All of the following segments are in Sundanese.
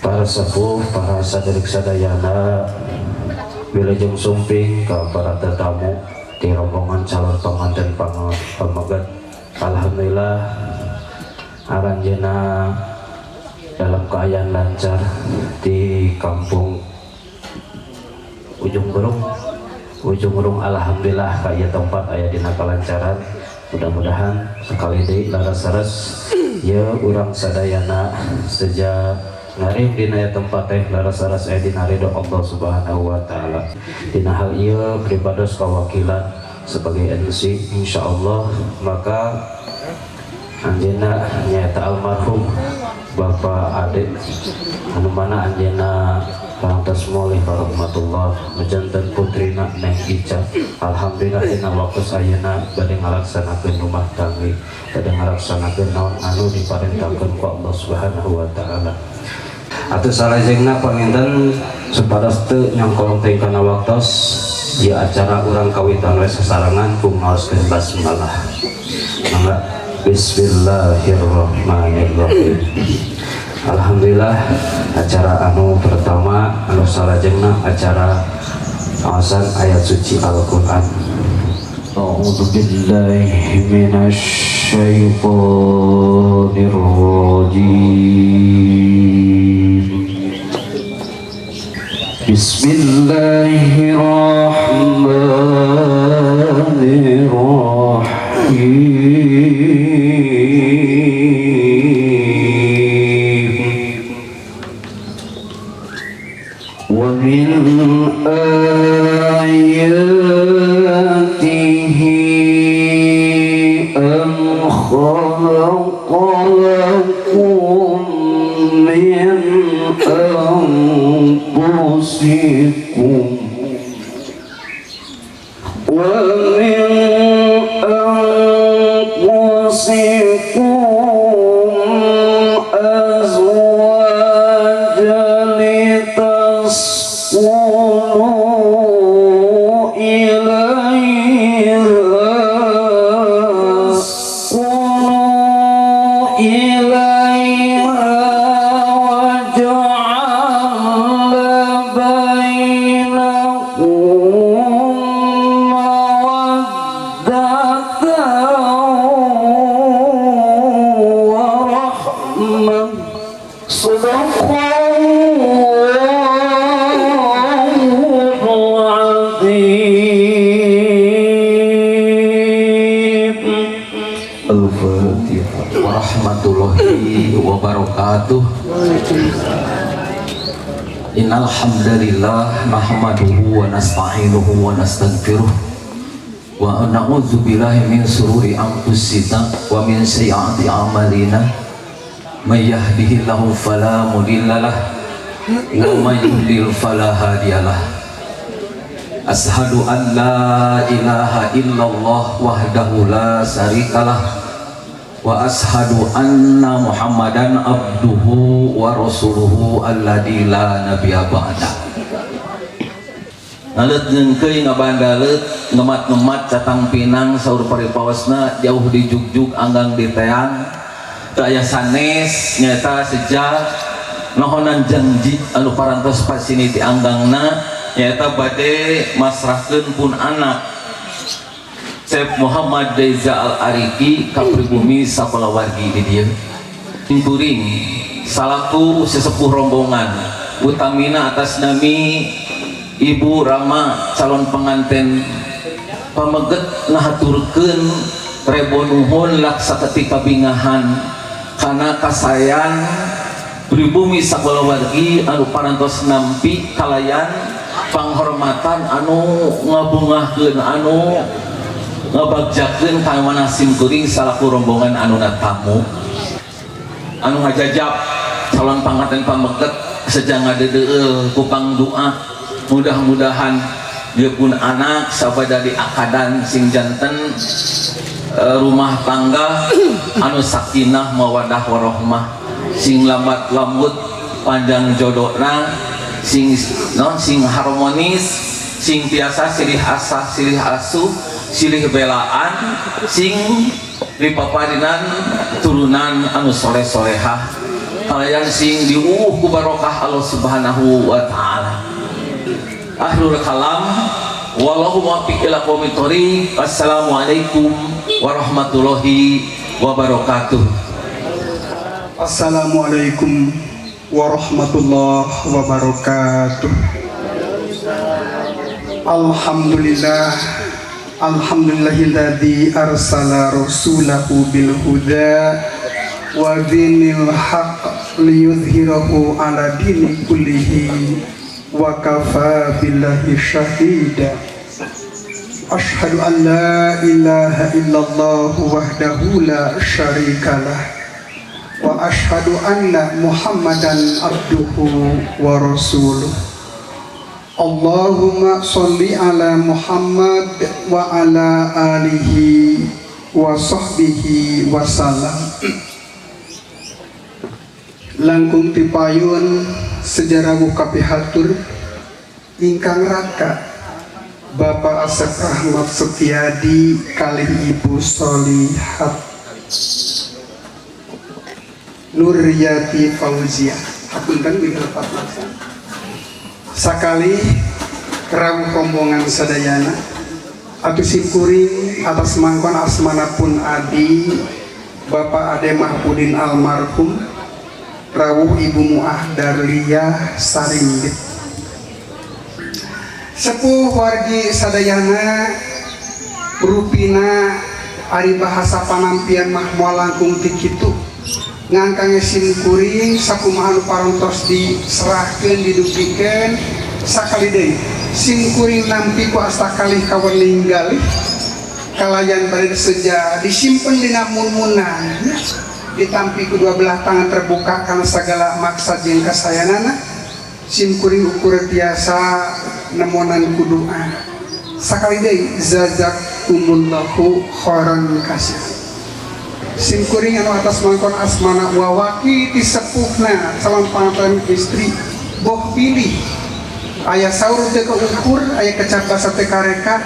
Para sepuh, para saderek sadayana, wilujeng sumping ke para tetamu di rombongan calon pengantin pameget. Alhamdulillah aranjeuna dalam keadaan lancar di kampung Ujung Berung. Ujung Berung, alhamdulillah kaya tempat aya dina kalancaran. Mudah-mudahan sekali deui laras-laras ya urang sadayana sejak ngarim dina ya tempat teh laras-laras aya dina ridho Allah Subhanahu wa taala. Dina hal ieu pribados kawakilan sebagai MC, insyaallah maka anjeunna nyaeta almarhum Bapak Ade anu mana anjeunna parantos moleh rahmatullah janten putrina Neng Ica. Alhamdulillah dina waktu ayeuna bade ngalaksanakeun rumah tangga, bade ngalaksanakeun naon anu diparentahkeun ku Allah Subhanahu wa taala. Atuh salajengna panginten supados teu nyongkolong teh kana waktos ieu acara urang kawitan we sasarengan ku ngaoskeun basmalah. Mangga. Bismillahirrahmanirrahim. Alhamdulillah acara anu pertama anu salajengna acara awasan ayat suci Al-Qur'an. A'udzu billahi minasyaitonir rajim. Bismillahirrahmanirrahim. Wa min ayatihi an khalaqa لكم من أنفسكم ومن أنفسكم أزواجا لتسكنوا إليها تسكنوا إليها وجعل بينكم مودة ورحمة. صدق الله العظيم. Al-Fatihah. Warahmatullahi wabarakatuh. Innal hamdalillah nahmaduhu wa nasta'inuhu wa nastaghfiruh wa na'udzu billahi min sururi anfusina wa min sayyiati a'malina. May yahdihillahu fala mudhillalah wa may yudlil fala hadiyalah. Ashhadu an la ilaha illallah wahdahu la syarikalah wa ashhadu anna Muhammadan abduhu wa rasuluhu alladzi la nabiyya ba'da. Ngaleut ngeungkeuy, ngabandaleut, ngemat-ngemat catang pinang, saur paripawasna jauh di jugjug anggang di teang teu aya sanes, nyaeta seja nohonan janji anu parantos pasini ti anggangna, nyaeta bade masrahkeun pun anak Syekh Muhammad Deza Al Ariki ka pribumi sakulawargi di dieu. Kuring salaku sesepuh rombongan, utamina atas nami Ibu Rama calon pengantin pameget, ngahaturkeun rebo nuhun laksa ketika bingahan karena kasayan pribumi sakulawargi anu parantos nampi kalayan panghormatan anu ngabungahkeun, anu ngabagjakeun ka mana sim kuring salaku rombongan anu tamu anu ngajajap calon panganten pameget sejak ngadeudeueul ku pangdoa. Mudah-mudahan dia pun anak sabada di akadan sing janten rumah tangga anu sakinah mawadah warohmah, sing lambat lambut panjang jodohna, sing non sing harmonis, sing tiasa silih asah silih asuh silih belaan, sing dipaparinan turunan anu soleh solehah kalian sing diuuh ku barokah Allah Subhanahu wa Taala. Akhirul kalam, wallahu muwaffiq ila aqwamit thoriq. Assalamualaikum warahmatullahi wabarakatuh. Assalamualaikum warahmatullahi wabarakatuh. Alhamdulillah. Alhamdulillahilladzi arsala rasulahu bil huda wa dinil haq liyudhhirahu ala dini kullihi wa kafa billahi syahida. Ashhadu an la ilaha illallah wahdahu la syarikalah wa ashhadu anna Muhammadan abduhu wa rasuluh. Allahumma sholli ala Muhammad wa ala alihi wa sahbihi wasallam. Langkung tipayun sejarah kapihatur ingkang raka Bapak Asep Ahmad Setiadi kalih Ibu Solihat Nuryati Fauzia. Hapunten bilih lepat masa. Sakali rawuh rombongan sadayana atuh simkuring atas mangkon asmanapun adi Bapak Ade Mahpudin almarhum, rawuh Ibu Muah Darlia Sarimbit, sepuh wargi sadayana. Rupina ari bahasa panampian mah moal langkung ti kitu ngangkange simkuring sakumaha nu parantos diserahkeun, didugikeun. Sakali deui simkuring nampi ku asta kalih kawening galih kalayan bade seja disimpen dina mun-munan. Ditampi ku dua belah tangan terbuka karena segala maksad jeung kasayanana. Sim kuring ukur tiasa nemonan ku doa. Sakali deui jazakumullahu khairan kasir. Sim kuring anu atas mangkon asmana wawaki ti sepuhna calon panganten istri boh pilih aya saur teu kaukur, aya kecap basa teu kareka,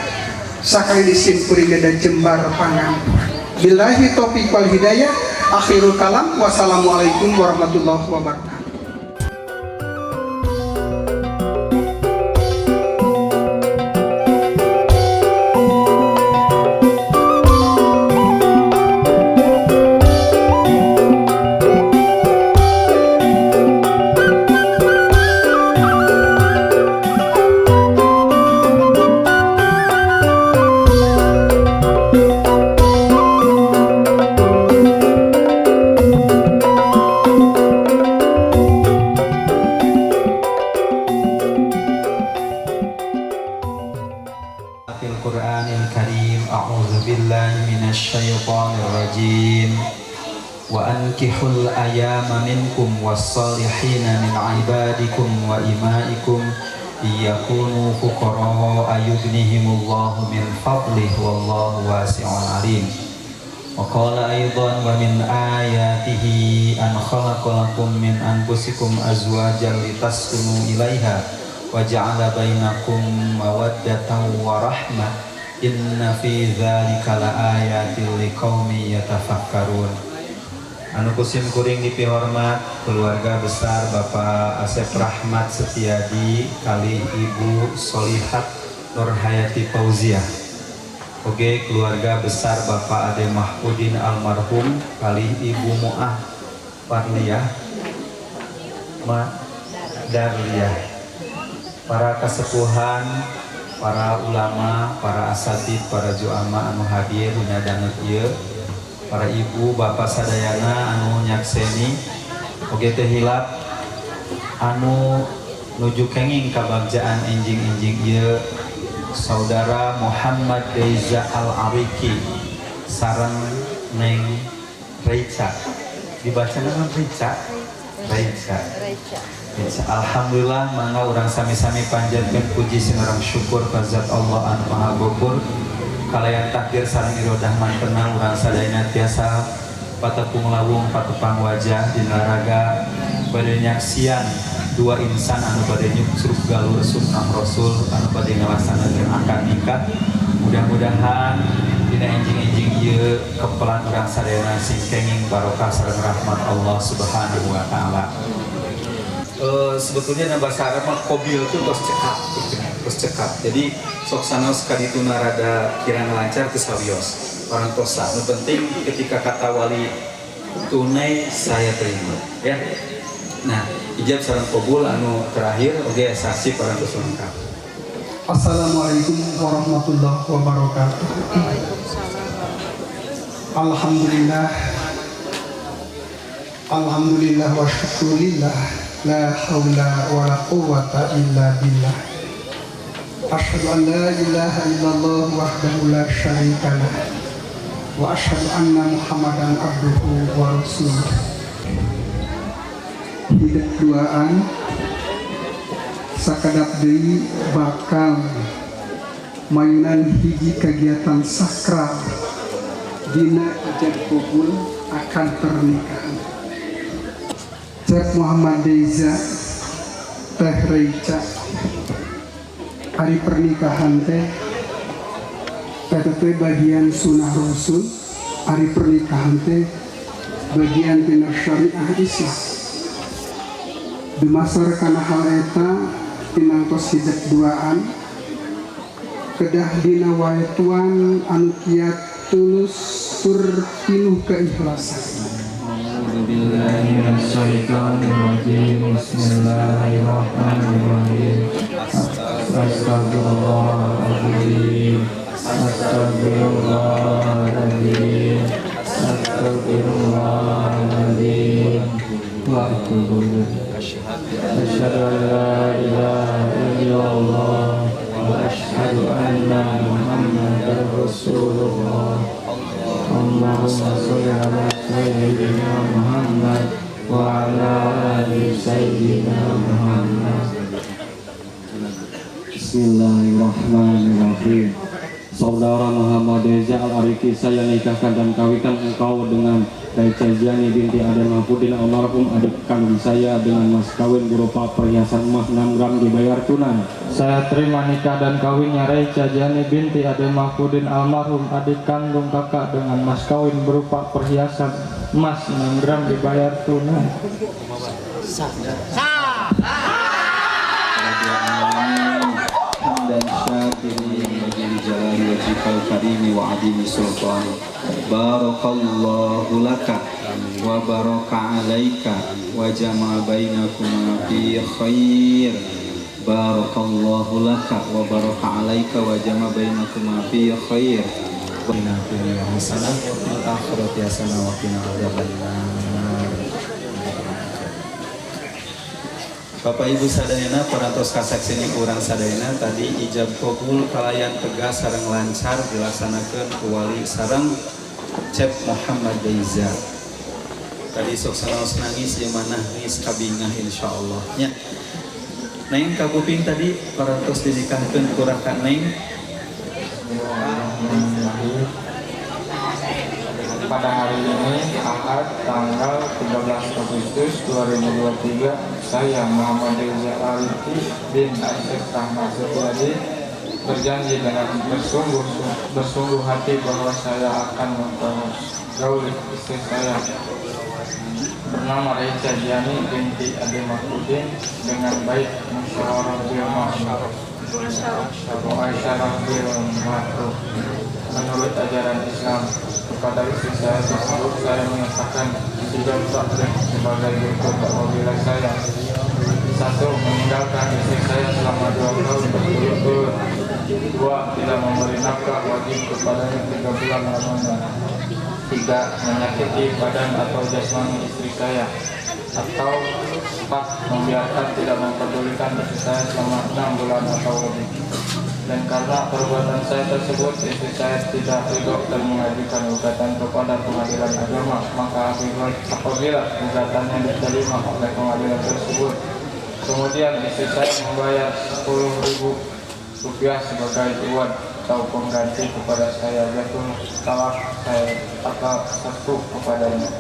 sakali di sim kuring da jembar pangampur. Billahi taufik wal hidayah, akhirul kalam, wassalamualaikum warahmatullahi wabarakatuh. في القرآن الكريم أعوذ بالله من الشيطان الرجيم وأنكحوا الأيام منكم والصالحين من عبادكم وإمائكم إن يكونوا فقراء يغنهم الله من فضله والله واسع عليم. وقال أيضا ومن آياته أن خلق لكم من أنفسكم أزواجا لتسكنوا إليها وجعل بينكم مودة ورحمة إن في ذلك لآيات لقوم يتفكرون. Anu kusim kuring dipihormat keluarga besar Bapak Asep Rahmat Setiadi kali Ibu Solihat Nurhayati Fauziah. Oke, keluarga besar Bapak Ade Mahpudin almarhum kali Ibu Muah Parliah Ma Darliah. Para kasepuhan, para ulama, para asatid, para juama anu hadir dina danget ieu, para ibu, bapak sadayana anu nyakseni, oge teu hilap anu nuju kenging kabagjaan enjing-enjing ieu, saudara Muhammad Deza Al-Ariki sareng Neng Reica. Dibaca nama Reica? Reica. Reica. Alhamdulillah, mangga urang sami-sami panjatkeun puji sinareng syukur ka zat Allah anu Maha Ghafur. Kalayan takdir sareng irodah mantena urang sadayana tiasa patepung lawung patepang wajah dina raga bade nyaksian dua insan anu bade nyuksruk galur sunnah Rasul anu bade ngalaksanakeun akad nikah. Mudah-mudahan dina enjing-enjing ieu kepelan urang sadayana sing kenging barokah sareng rahmat Allah Subhanahu wa taala. Sebetulnya dalam bahasa Arab mah qobil itu tos cekap gitu, tos cekap. Jadi sok sanaos kadituna rada kirang lancar teu sawios. Orang tosa. Nu penting ketika kata wali tunai saya terima ya. Nah, ijab sareng qabul anu terakhir oge saksi parantos lengkap. Assalamualaikum warahmatullahi wabarakatuh. Alhamdulillah. Alhamdulillah wa syukurillah. La haula wa la quwwata illa billah. Asyhadu an la ilaha illallah wahdahu la syarika lah. Wa asyhadu anna Muhammadan abduhu wa rasuluh. Hidup duaan sakedap deui bakal mayunan hiji kegiatan sakral dina ijab qabul akan pernikahan. Cek Muhammad Deza Teh Reica, hari pernikahan teh eta teh bagian sunnah Rasul, hari pernikahan teh bagian tina syariah Islam. Dumasar kana hal eta pinangtos hidep duaan kedah dina waetuan anu kiat tulus tur pinuh keikhlasan. Bismillahirrahmanirrahim. Bismillahirrahmanirrahim. Astagfirullahaladzim. Astagfirullahaladzim. Astagfirullahaladzim. Wa atubu ilaih. Asyhadu an la ilaha illallah wa asyhadu anna Muhammadar Rasulullah. Allahumma sholli ala sayyidina Bismillahirrahmanirrahim. Saudara Muhammad Reza Al-Ariki, saya nikahkan dan kawinkan engkau dengan Raicha Ziani binti Aden Mahfudin almarhum adik kandung saya dengan mas kawin berupa perhiasan emas 6 gram dibayar tunai. Saya terima nikah dan kawinnya Raicha Jani binti Ade Mahfudin almarhum adik kandung kakak dengan mas kawin berupa perhiasan emas 6 gram dibayar tunai. حمدا شاكرين ينبغي لجلال وجهك الكريم وعظيم سلطانك. بارك الله لك وبارك عليك وجمع بينكما في خير. بارك الله لك وبارك عليك وجمع بينكما في خير. آتنا في الدنيا حسنة وفي الآخرة حسنة وقنا عذاب النار. Bapak Ibu sadayana, parantos kasaksian ku urang sadayana tadi ijab kabul kalayan tegas sareng lancar dilaksanakan ku wali sareng Cep Muhammad Deiza. Tadi sok sanaos nangis jeung manah nangis kabingah, insyaallah nya. Neng, kakuping tadi parantos dinikahkeun ku raka Neng. Bismillahirrahmanirrahim. Pada hari ini, Ahad, tanggal 13 Agustus 2023, saya Muhammad Reza Ariki bin Asep Rahmat Setiadi berjanji dengan bersungguh bersungguh hati bahwa saya akan mempergauli istri saya bernama Raicha Jiani binti Ade Mahfudin dengan baik, musyawarah bil ma'ruf, muasyarah bil ma'ruf, menurut ajaran Islam. Kepada istri saya tersebut saya menyatakan tiga takdir sebagai berikut. Apabila saya, satu, meninggalkan istri saya selama 2 tahun berturut-turut. Dua, tidak memberi nafkah wajib kepadanya 3 bulan lamanya. Tiga, menyakiti badan atau jasmani istri saya. Atau empat, membiarkan, tidak mempedulikan istri saya selama 6 bulan atau lebih. Dan karena perbuatan saya tersebut istri saya tidak ridho dan mengajukan gugatan kepada pengadilan agama, maka apabila gugatannya diterima oleh pengadilan tersebut, kemudian istri saya membayar Rp10.000 sebagai iwad atau pengganti kepada saya, jatuh talak saya atau satu kepadanya.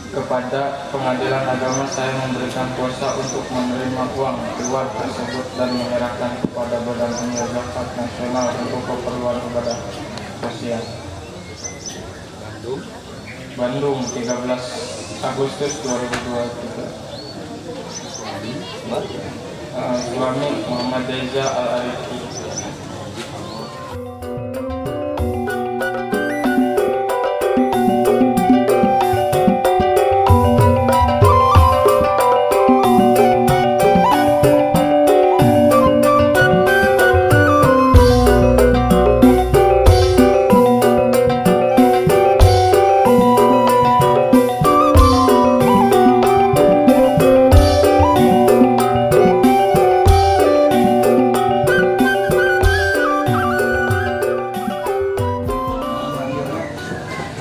Kepada pengadilan agama saya memberikan kuasa untuk menerima uang iwad tersebut dan menyerahkan kepada Badan Amil Zakat Nasional untuk keperluan ibadah sosial. Bandung. Bandung, 13 Agustus 2023. Suami Muhammad Reza Al Ariki.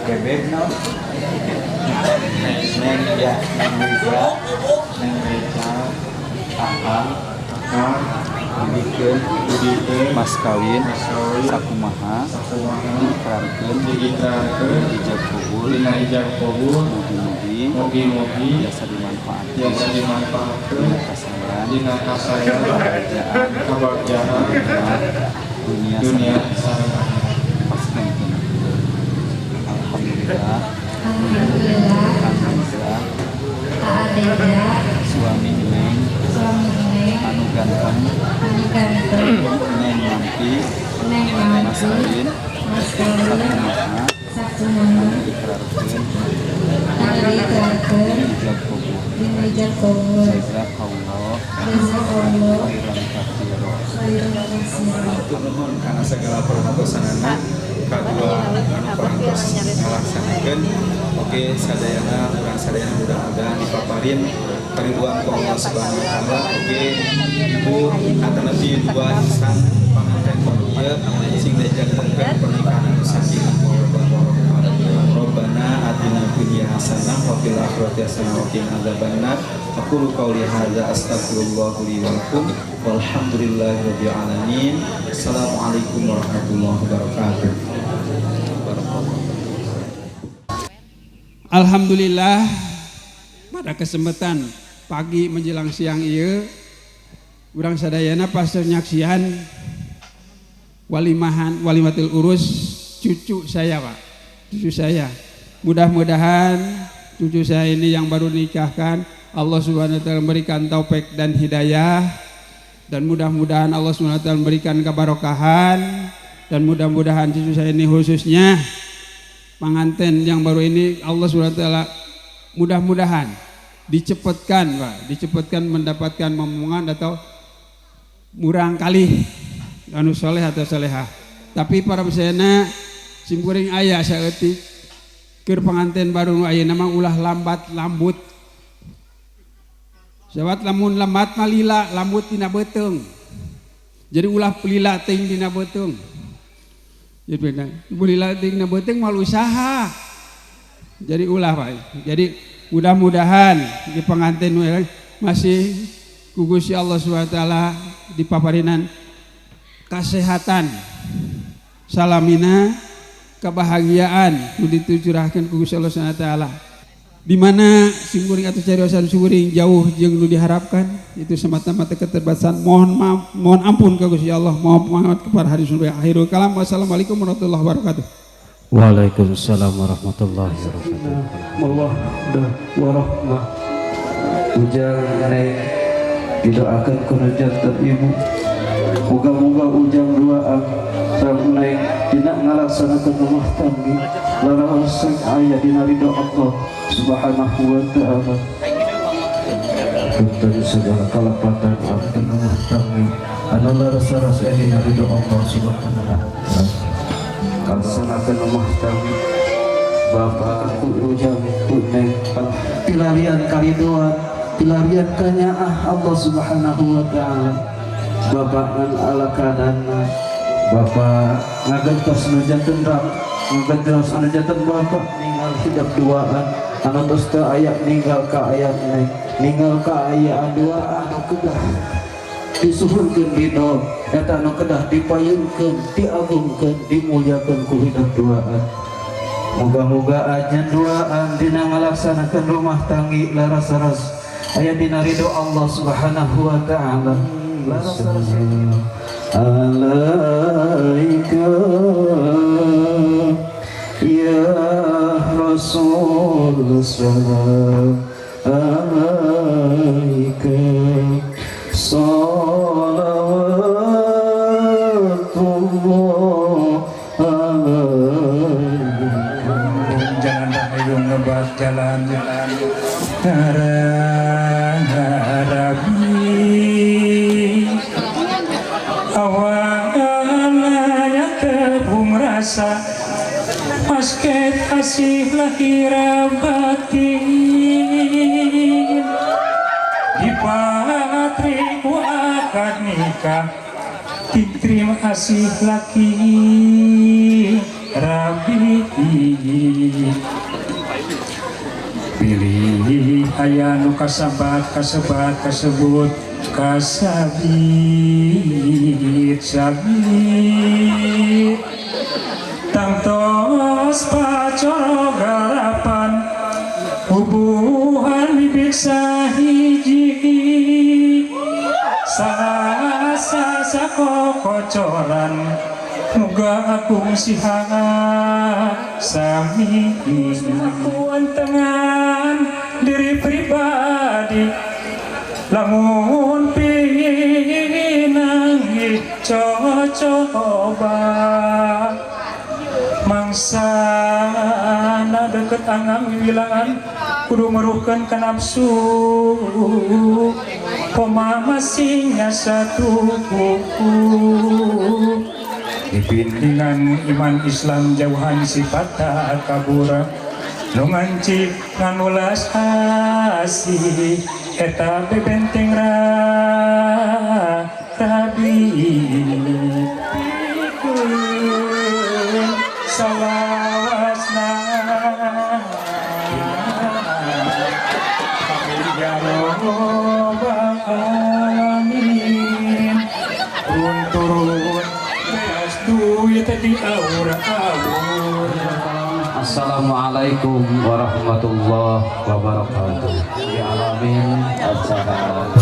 Bebek no. Neng ya, Neng Riza, Neng Reza, Akang, Akang, dibikeun dibikeun mas kawin mas kawin sakumaha sakumaha diikrarkeun diikrarkeun ijab kabul dina ijab kabul mugi-mugi mugi-mugi biasa dimanfaatkeun biasa dimanfaatkeun dina kasaean dina kasaean kebahagiaan kebahagiaan dunia dunia sareng sareng akhirat. Paskeun. Alhamdulillah. Alhamdulillah. Kang Riza, Kak Adega, suami Neng suami Neng, anu ganteng, anu ganteng, Neng nampi Neng mas nampi kawin mas kawin sakumaha sakumaha anu diikrarkeun anu diikrarkeun ijab kabul dina ijab kabul. Jazakallah Jazakallah khairan katsira. Khairan katsira. Hatur nuhun kana segala perhatosanana kadua anu parantos ngalaksanakeun. Oke, sadayana urang sadayana mudah-mudahan dipaparin kariduan ku Allah Subhanahu wa taala. Oke, ibu atanapi dua insan panganten baru ieu sing dijantenkeun pernikahan anu sakinah mawaddah warahmah. ربنا آتنا في الدنيا حسنة وفي الآخرة حسنة وقنا عذاب النار. Aqulu qauli hadza astaghfirullah li wa lakum walhamdulillahi rabbil alamin. Assalamualaikum warahmatullahi wabarakatuh. Alhamdulillah, pada kesempatan pagi menjelang siang ieu urang sadayana pastor nyaksian walimahan, walimatul urus cucu saya, Pak. Cucu saya, mudah-mudahan cucu saya ini yang baru nikahkan, Allah Subhanahu wa taala memberikan taufik dan hidayah, dan mudah-mudahan Allah Subhanahu wa taala memberikan kebarokahan, dan mudah-mudahan cucu saya ini, khususnya pengantin yang baru ini, Allah Subhanahu wa taala mudah-mudahan dicepatkan, Pak, dicepatkan mendapatkan momongan atau murang kali anu soleh atau solehah. Tapi para peserta, simkuring aya saeutik keur pengantin baru nu ayeuna mah, ulah lambat lambut. Sebab lamun lambat mah lila lambut dina beuteung. Jadi ulah lila teuing dina beuteung. Jadi benar, lila teuing dina beuteung mal usaha. Jadi ulah, Pak. Jadi mudah-mudahan di pengantin masih ku Gusti Allah SWT dipaparinan kesehatan, salamina kebahagiaan nu ditucurahkeun ku Gusti Allah SWT. Di mana simkuring atau cariosan simkuring jauh jeung nu diharapkan, itu semata-mata keterbatasan. Mohon maaf, mohon ampun ke Gusti Allah, mohon maaf kepada hari surya. Akhirul kalam, wassalamualaikum warahmatullahi wabarakatuh. Waalaikumsalam warahmatullahi wabarakatuh. Mawaddah warahmah. Ujang, Neng, didoakan ku nu janten ibu. Moga-moga ujang duaan sareng Neng dina ngalaksanakeun rumah tangga laraos aya dina ridho Allah Subhanahu wa taala. Punten segala kalepatan abdi rumah tangga anu laras-laras aya dina ridho Allah Subhanahu wa taala. Laksanakeun rumah tangga, Bapak, ku ujang, ku Neng, pilarian karidoan, pilarian kanyaah Allah Subhanahu wa taala. Bapak ngan ala kadarna, Bapak ngagentos nu janten ram, ngagentos anu janten bapak, ninggal hidup duaan anu tos teu aya, ninggal kaayaan Neng, ninggal kaayaan duaan anu kedah disuhunkeun ridho eta, anu kedah dipayunkeun, diagungkeun, dimuliakeun ku hidup duaan. Moga-moga ajan duaan dina ngalaksanakeun rumah tanggi laras-laras aya dina ridho Allah Subhanahu wa taala. Laras-laras alaika ya Rasul, salam alaika, salawatullah alaika. Jangan rahayu ngebat jalan-jalan harabi. Awalnya tepung rasa basket asih lahir batin di patri ku akad nikah diterima asih laki rabi. Pilih aya nu kasabat, kasebat, kasebut, kasabit sabit, tangtos pacoro garapan hubungan bibit sahiji salasa sakokocoran. Muga akung siha sami lakuan tengan diri pribadi lamun pinanggih cocoba mangsa na deket angam wilangan kudu meruhkeun ka nafsu koma masingnya satu buku dipindingan iman Islam jauhan sifat kabura nu nganci nganulas asih eta bebenteng rabi pikeun salawasna kami jaro. Jadi awur-awur. Assalamualaikum warahmatullahi wabarakatuh. Ya alamin acara.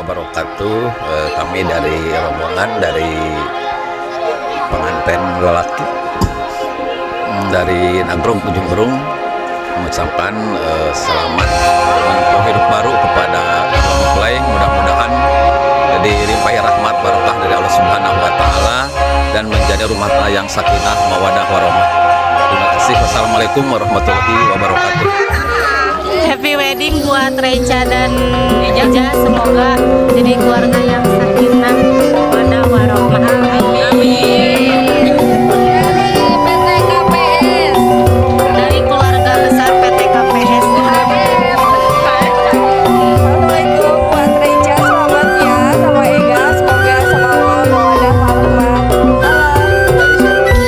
Wabarakatuh. Kami dari rombongan dari pengantin lelaki dari Nagrog Ujung Berung mengucapkan selamat menempuh hidup baru kepada kedua mempelai. Mudah-mudahan dilimpahi rahmat barokah dari Allah Subhanahu wa taala dan menjadi rumah tangga yang sakinah, mawadah, warahmah. Terima kasih. Wassalamualaikum warahmatullahi wabarakatuh. Happy wedding buat Reca dan Eja, semoga jadi keluarga yang sakinah, mawaddah, warahmah. Amin. PT KPS. Dari keluarga besar PT KPS. Assalamualaikum buat Reca, selamat ya sama Ega, semoga selalu mawadah warahmah.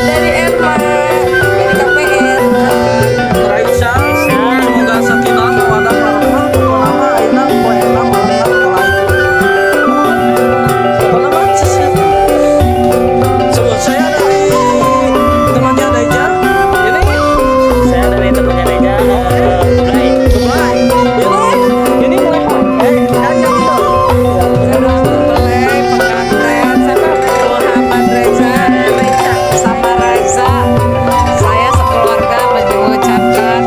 Dari Erma, dari KPS. Raisa, semoga sakinah mawadah warahmah. Pokona ayeuna poena malamna kolai. Pokona mah sebut saya dari temannya Deja. Ini Saya dari temannya Deja, Kublai. Kublai. Ini mulai yang tidak. Mempelai pengantin siapa, Muhammad Reza sama Reza, saya sekeluarga mengucapkan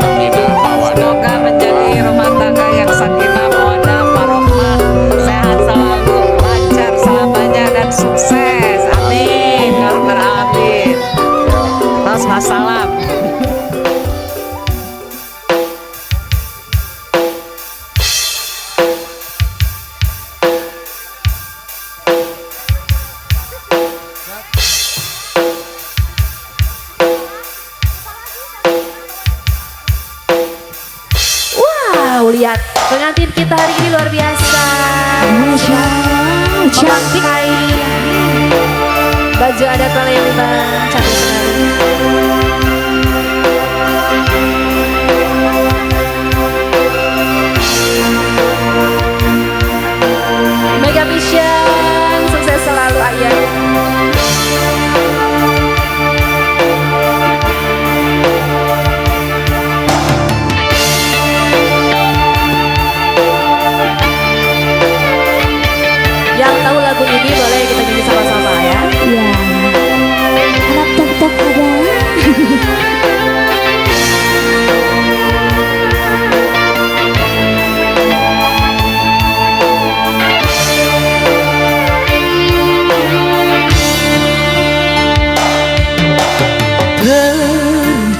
semoga menjadi rumah tangga yang sakinah, mawadah, warahmah, sehat selalu, lancar selamanya, dan sukses. Amin ya rabbal alamin. Terus wassalam. Wow, lihat pengantin kita hari ini luar biasa. Memakai baju adat Palembang, cantik sekali. Mega Mission, sukses selalu ayah. Yang tahu lagu ini boleh kita nyanyi sama-sama ya. Iya. Anak tok-tok ada.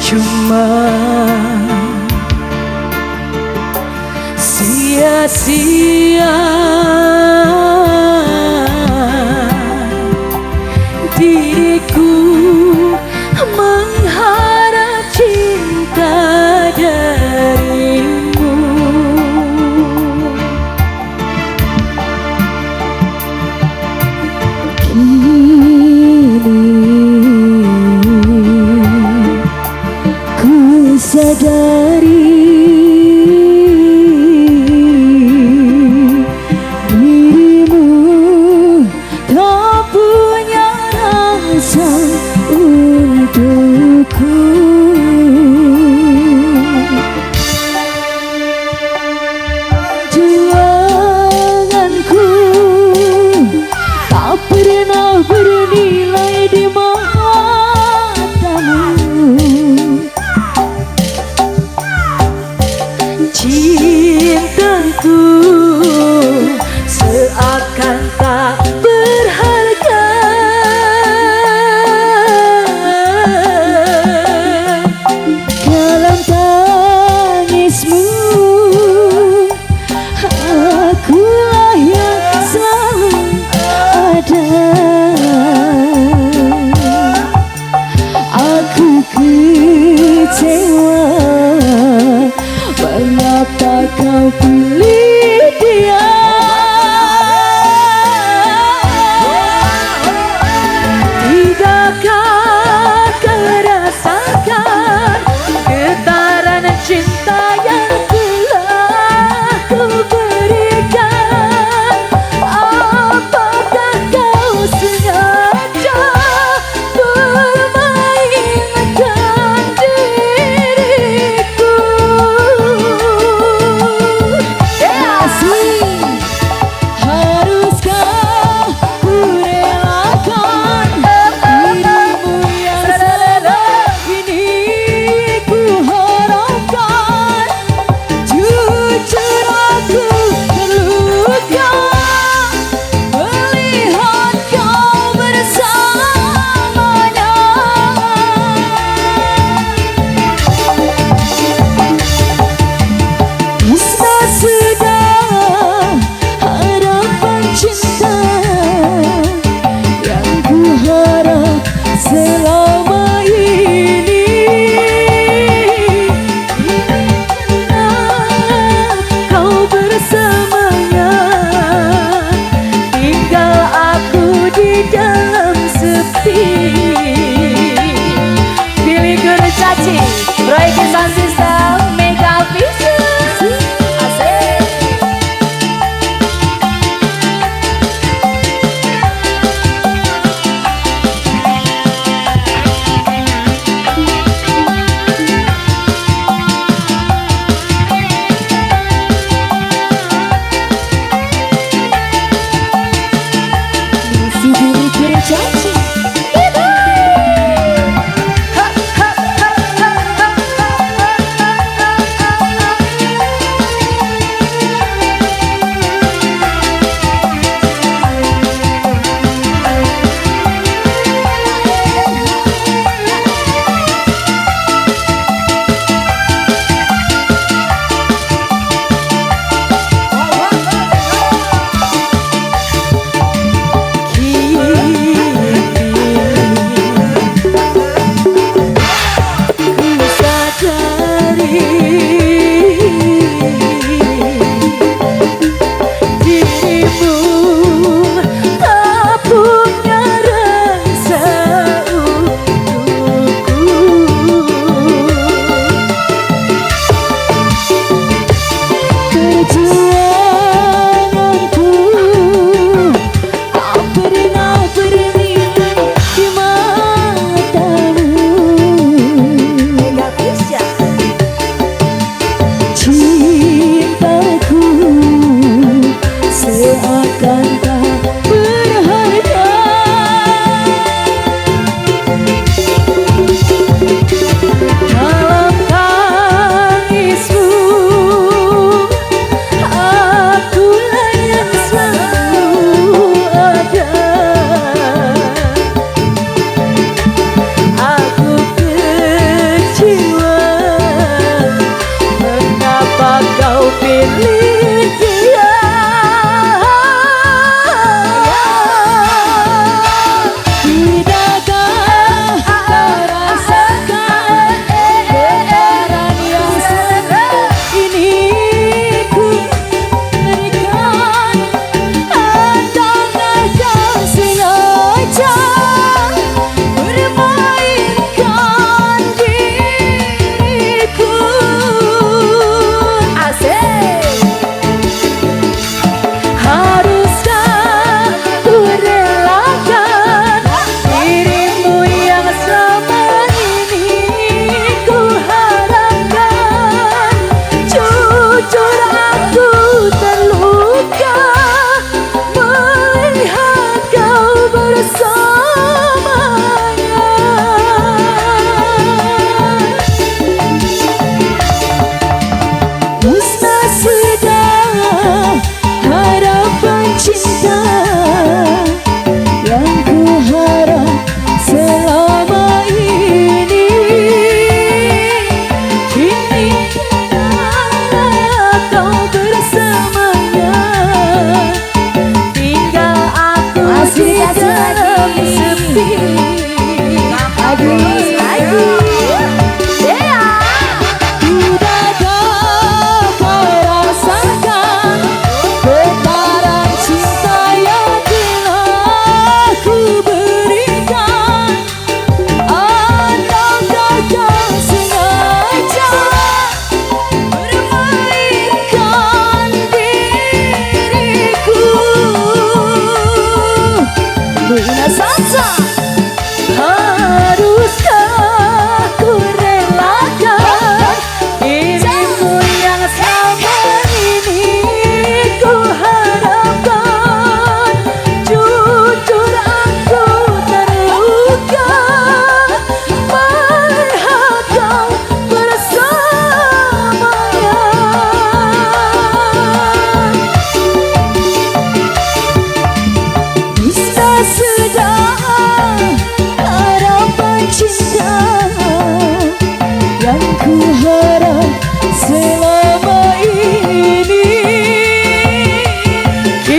Percuma sia-sia diriku mengharap cinta darimu. Kini ku sadari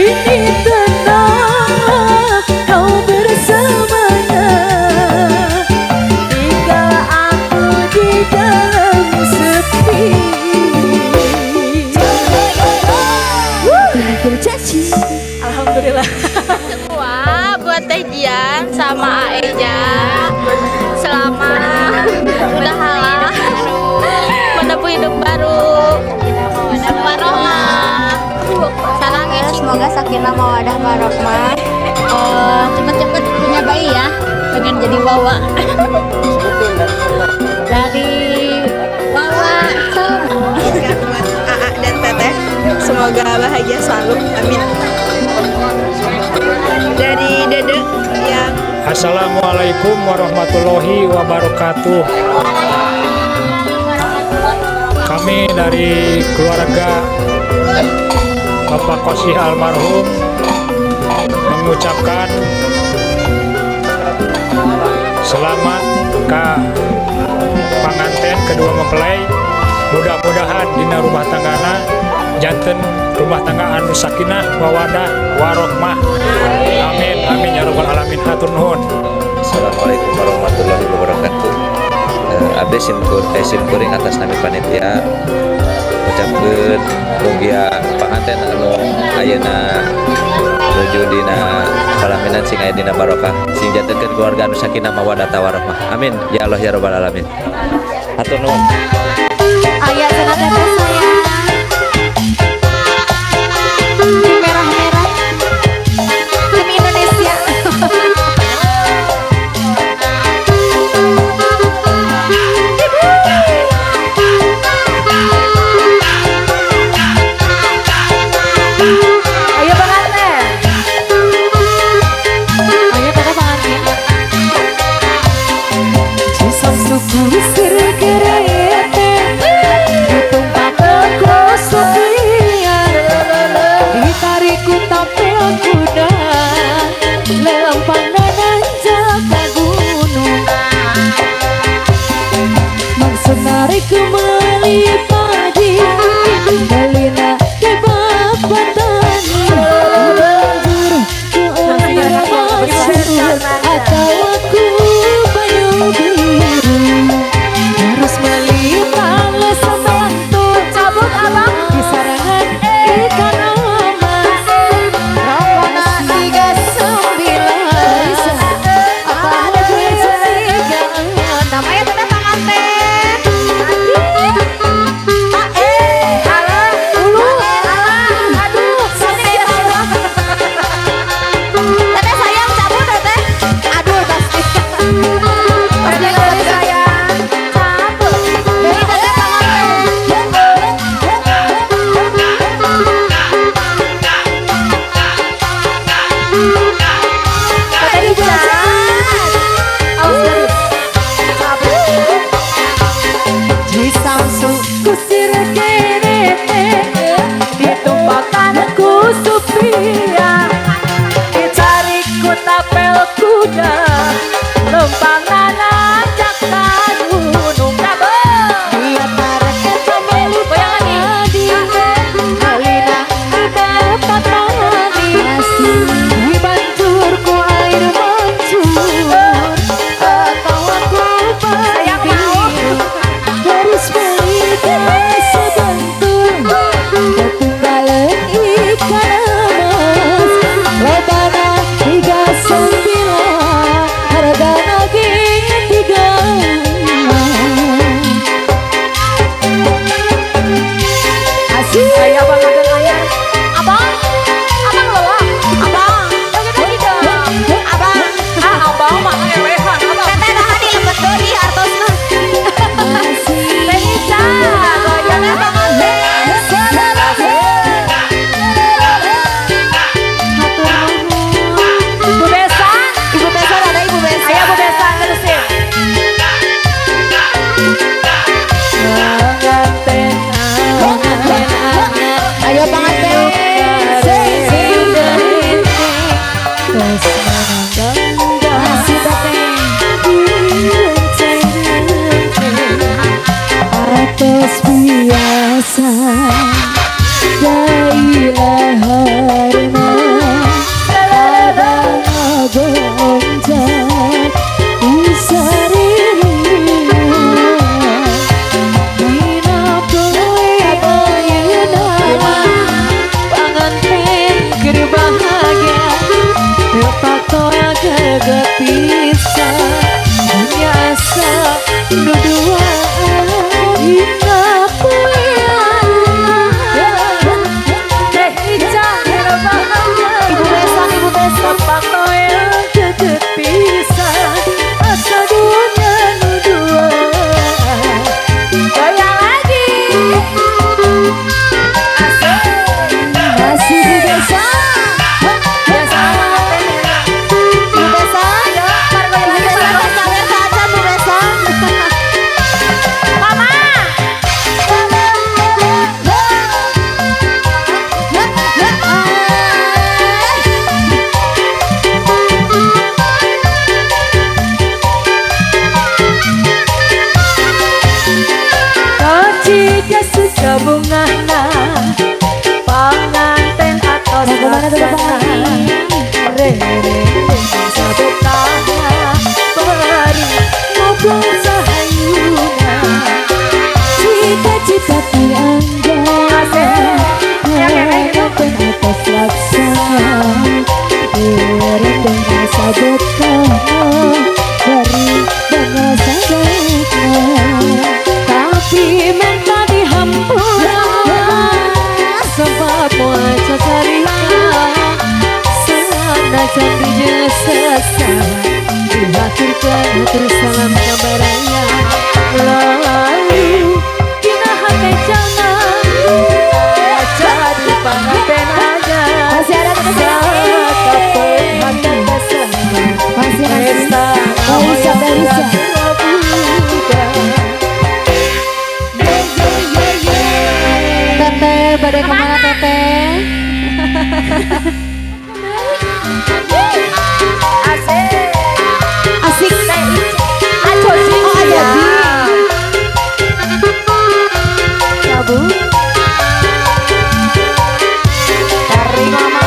Kini tenanglah kau bersamanya, tinggal aku di dalam sepi. Terakhir caci. Alhamdulillah. Semua buat Teh Jian sama Aeja, selamat udah halal menempuh hidup baru. Warohmah. Salam. Semoga sakinah mawadah warohmah. Cepet-cepet punya bayi ya. Pengen jadi wawa. Dari Wawa Salma. Buat AA dan Teteh, semoga bahagia selalu. Amin. Dari Dede yang Assalamualaikum warahmatullahi wabarakatuh. Kami dari keluarga Bapak Kosih almarhum mengucapkan selamat ke panganten kedua mempelai. Mudah-mudahan dina rumah tanggana janten rumah tangga anu sakinah mawadah warohmah. Amin amin ya rabbal alamin. Hatur nuhun. Assalamualaikum warahmatullahi wabarakatuh. Abdi simkuring atas nami panitia ucapkeun mugia panganten anu ayeuna nuju dina palaminan sing aya dina barokah, sing jantenkeun keluarga anu sakinah mawaddah warahmah. Amin ya Allah ya rabbal alamin. Hatur nuhun. Ayah sana, Teteh sayang. Merah-merah. Demi Indonesia. Ayo pengantin. Ayo Teteh pengantin. Cisam suku sir kerete ditumpak ke supir ditarik. Rere sabetaha bari ngobrol sahayuna. Cita-cita tiangga harapan atas laksana. Rere sabetaha bari bangsa sabaikna. Tapi minta dihampura sebab moal cacarita. Sanajan dijeng sesama dihaturkeun hatur salam kabaraya. Lalu dina hate jalma jadi panganten aja. Masih ada teteh. Sakapeung hate sama Masih masih. Raisa Raisa. Teteh badai kemana teteh? Asik. Asik. Ajoji. Oh ajoji. Sabu. Dari mama.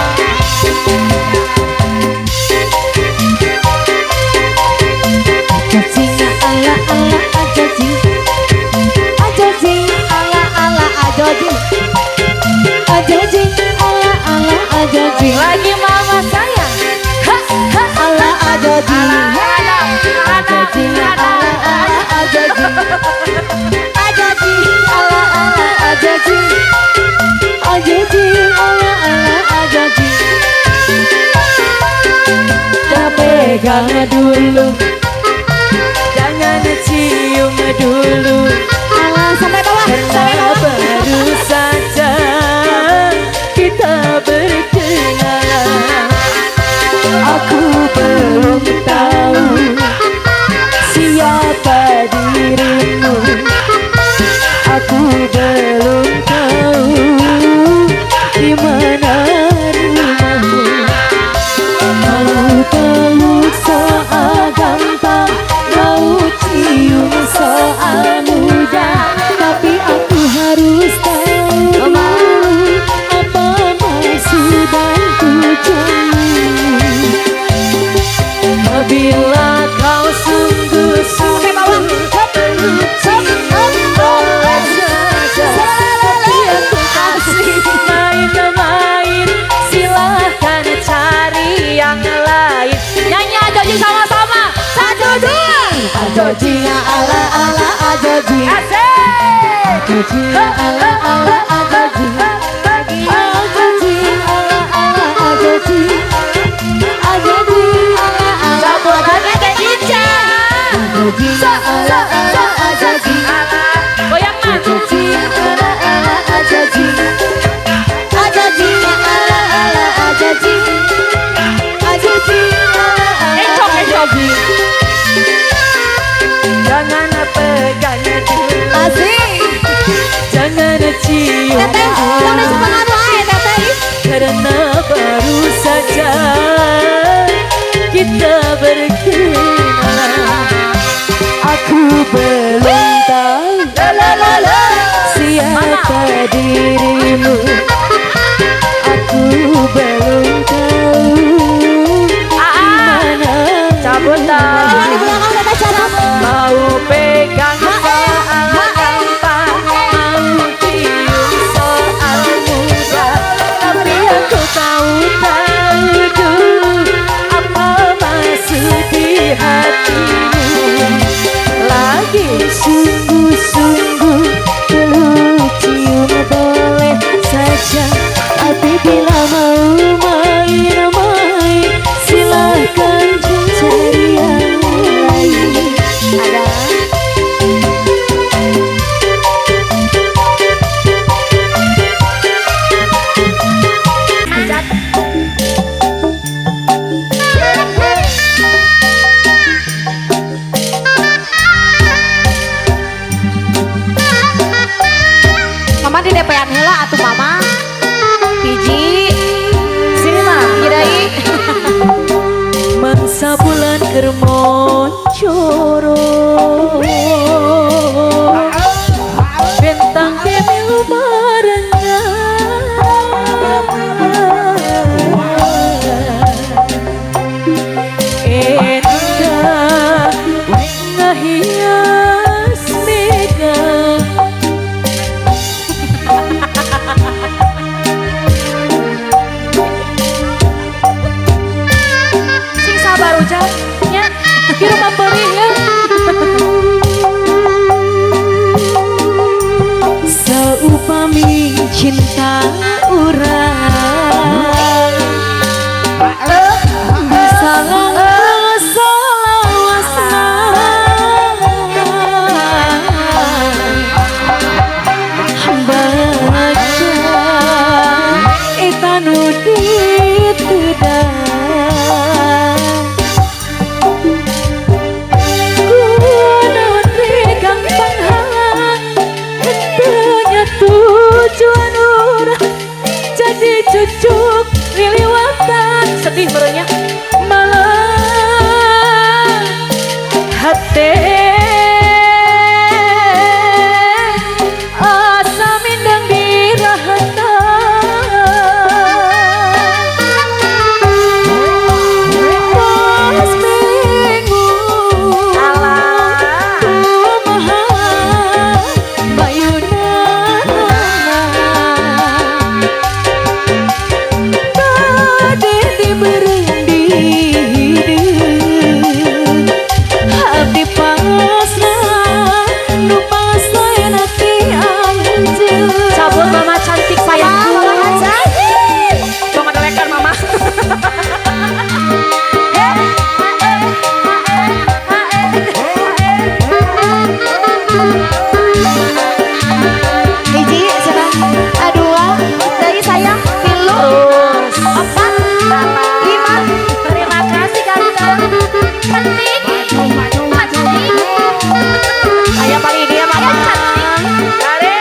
Ajoji ala ala ajoji. Ajoji ala ala ajoji. Ajoji ala ala ajoji. Lagi mama saya. Ha ha ala ajoji. Ajoji ala ala ajoji. Ajoji ala ala ajoji. Ajoji ala ala ajoji. Jangan pegang dulu, jangan cium dulu. Alah, sampai bawah, sampai Karena bawah. baru saja kita berkenalan. Aku belum tahu siapa dirimu. Aku belum tahu di mana rumahmu. Mau peluk soal gampang, mau cium soal mudah, tapi aku harus tahu dulu apa maksud dan tujuanmu. Bila kau sungguh-sungguh peluk cium boleh saja, tapi aku kasih main-main. Silahkan cari yang lain. Nyanyi ajoji sama-sama. 1, 2. Ajoji ala ala ajoji. Asik. Ajoji ala ala ajoji. Ajoji ala ala ajoji. Ajoji ala ala Cabut lagi Teh Ica. Ajoji ala ala ajoji. Goyang mah. Ajoji ala ala ajoji. Ajoji ala ala ajoji. Ajoji ala ala Encok, encok. ajoji. Jangan pegang dulu, Asik. jangan cium Teteh, tong dulu. dicepengan wae teteh. Karena baru saja kita berkenalan. Aku belum tahu La la la la. siapa dirimu. Aku belum tahu di mana Cabut Tolong di belakang teteh cabut. Mau pegang soal gampang, mau cium soal mudah, tapi aku tahu tahu dulu apa maksud di hatimu. Lagi sungguh-sungguh peluk cium boleh saja, tapi bila mau main-main silahkan cari yang lain. Ada. Mama di DP-an heula atuh mama. Hiji. Sini mah. Hiji deui. Mangsa bulan keur moncoro, bentang ge milu barengan. Haja nya. Di rumah perih ya. Saupami cinta urang bisa selawasna baca eta nu ditedang kunaon regang panghalang henteu tujuan urang jadi cucuk liliwatan Sedih merenya. Malah hate asa mindang dirahatan pas bingung kumaha mayunana tadi dibeureum di hideung abdi pasrah nu pasrah ti anjeun. Cabut mama cantik sayangku. Mama Haja. Tong ada lekar mama. Hiji, senang. Dua, dari sayang, tilu, empat, lima. Terima kasih Kanta. Cantik, cantik. Ayah paling dia mama. Cantik. Are.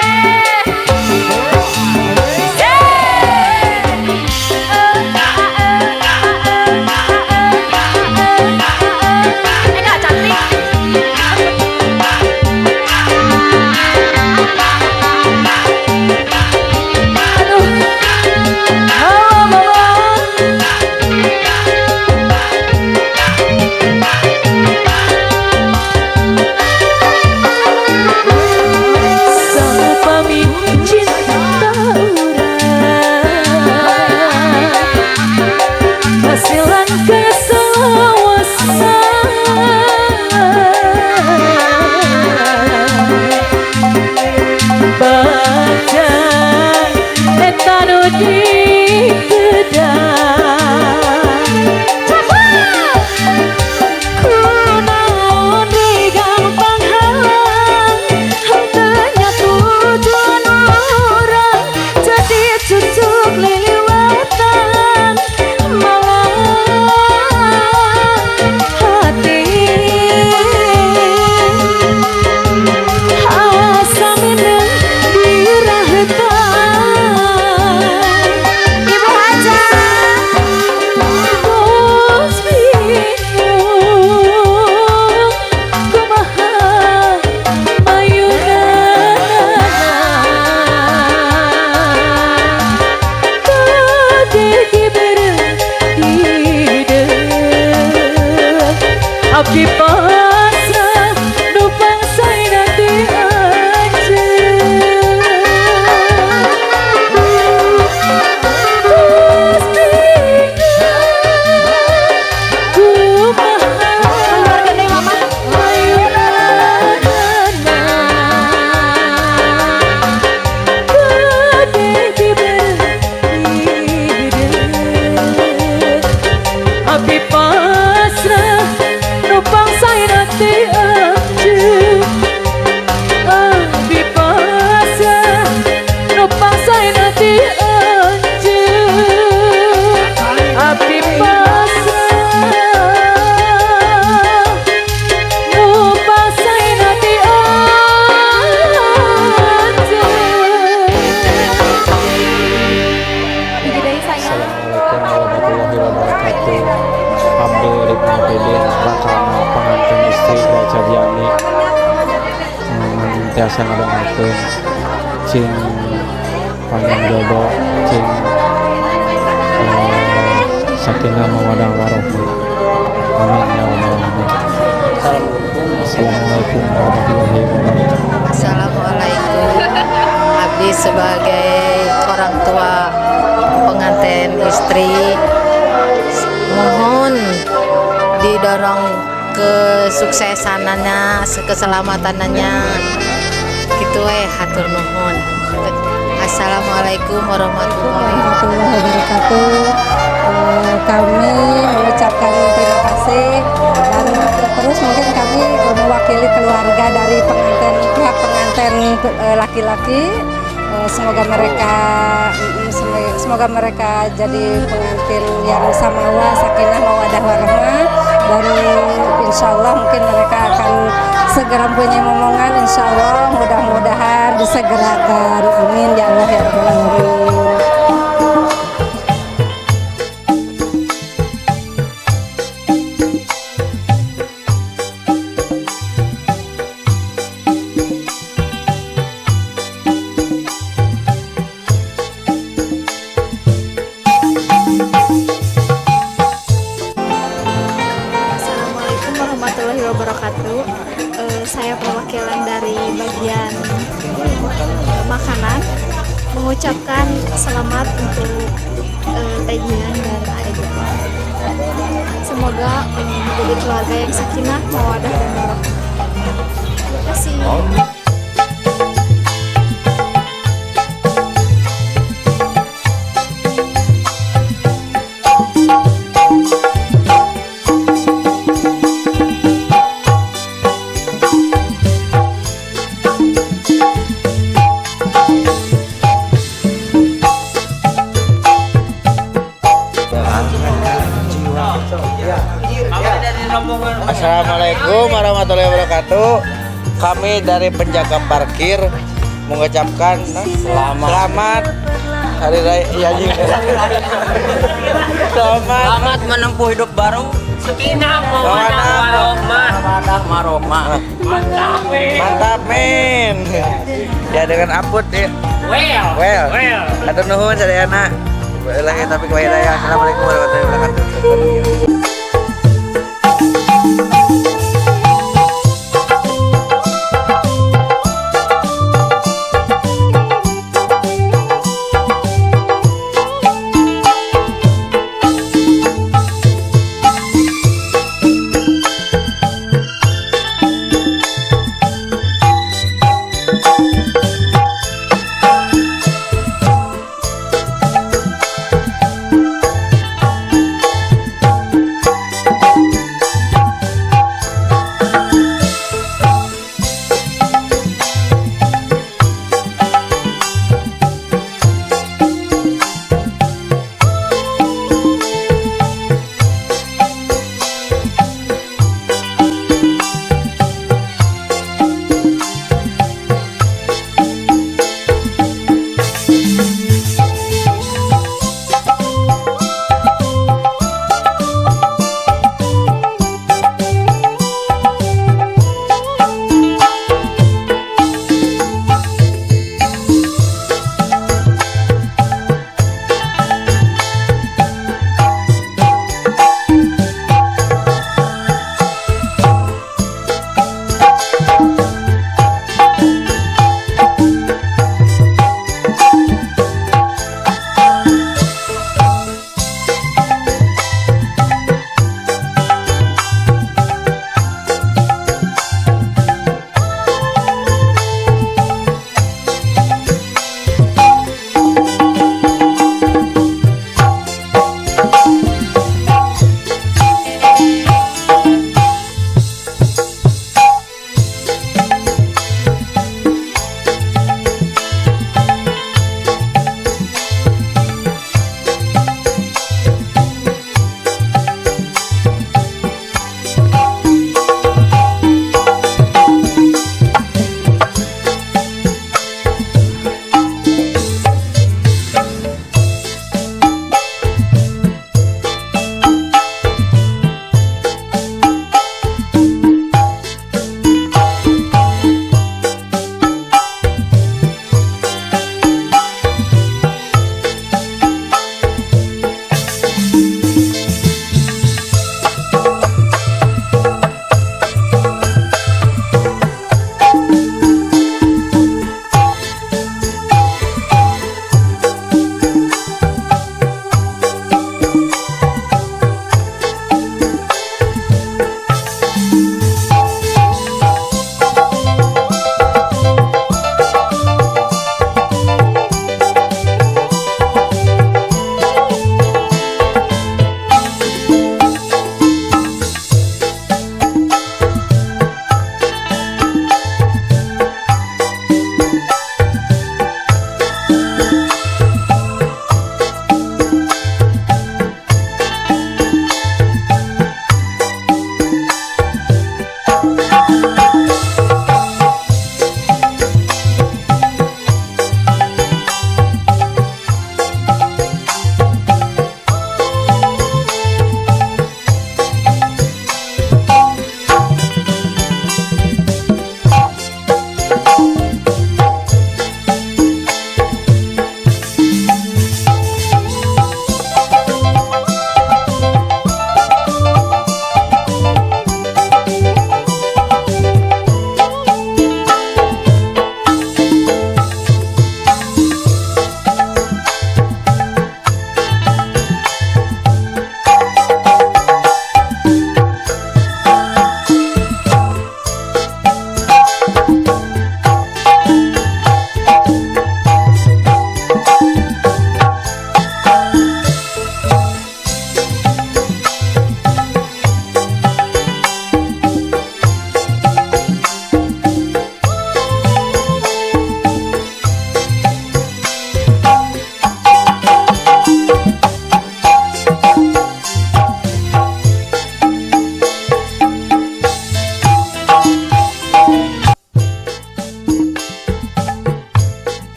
Enggak cantik. Aduh, halo mama. Saupami cinta urang hasilan keselawasan baca eta nu ditedang kunaon regang panghalang henteu nya tujuan urang jadi cucuk liliwatan malah hati asa mindeng dirahatan. Ibu Haja. Bos bingung kumaha mayunana tadi dibeureum hideung abdi pasrah nu pangsaina ti anjeun. Bos bingung kumaha Keluar gede mama. mayunana tadi dibeureum hideung abdi pasrah nu pangsaina ti anjeun abdi pasrah nu pangsaina ti anjeun abdi pasrah nu pangsaina ti anjeun. Hiji deui sayang. Assalamualaikum warahmatullahi wabarakatuh. Abdi Ripna Bidin Rakana pengantin istri Raja Diani tiasa ngadoakeun cing panjang jodoh cing sakinah mawadah warohmah. Amin ya rabbal alamin. Assalamualaikum warahmatullahi wabarakatuh. Assalamualaikum. Abdi sebagai orang tua pengantin istri mohon didoakan. Mendorong kesuksesanana, keselamatannya gitu hatur nuhun. Assalamualaikum warahmatullahi wabarakatuh. Kami mengucapkan terima kasih dan terus mungkin kami mewakili keluarga dari pengantin, pihak pengantin laki-laki. Semoga mereka jadi pengantin yang samawa, sakinah, mawadah, warahmah, dan insya Allah mungkin mereka akan segera punya momongan. Insya Allah mudah-mudahan disegerakan. Amin ya Allah ya Rabbal Alamin. Assalamualaikum warahmatullahi wabarakatuh. Saya perwakilan dari bagian makanan mengucapkan selamat untuk Teh Jihan dan Adik. Semoga menjadi keluarga yang sakinah, mawadah, dan warahmah. Terima kasih. Assalamualaikum warahmatullahi wabarakatuh. Kami dari penjaga parkir mengucapkan selamat, selamat hari raya ya, selamat selamat menempuh hidup baru. Sakinah, mawadah, warohmah. Mawadah, warohmah. Mantap, men. Mantap, men. Ya, dengan aput ya. Well. Well. Well. Hatur nuhun sadayana. Lagi tapi hidayah. Assalamualaikum warahmatullahi wabarakatuh.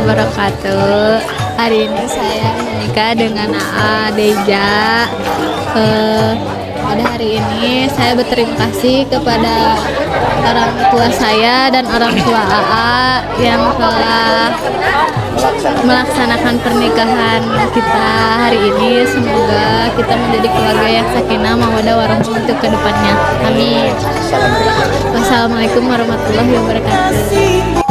Wabarakatuh. Hari ini saya menikah dengan AA Deja. Pada hari ini saya berterima kasih kepada orang tua saya dan orang tua AA yang telah melaksanakan pernikahan kita hari ini. Semoga kita menjadi keluarga yang sakinah, mawadah, warahmah untuk kedepannya. Amin. Wassalamualaikum warahmatullahi wabarakatuh.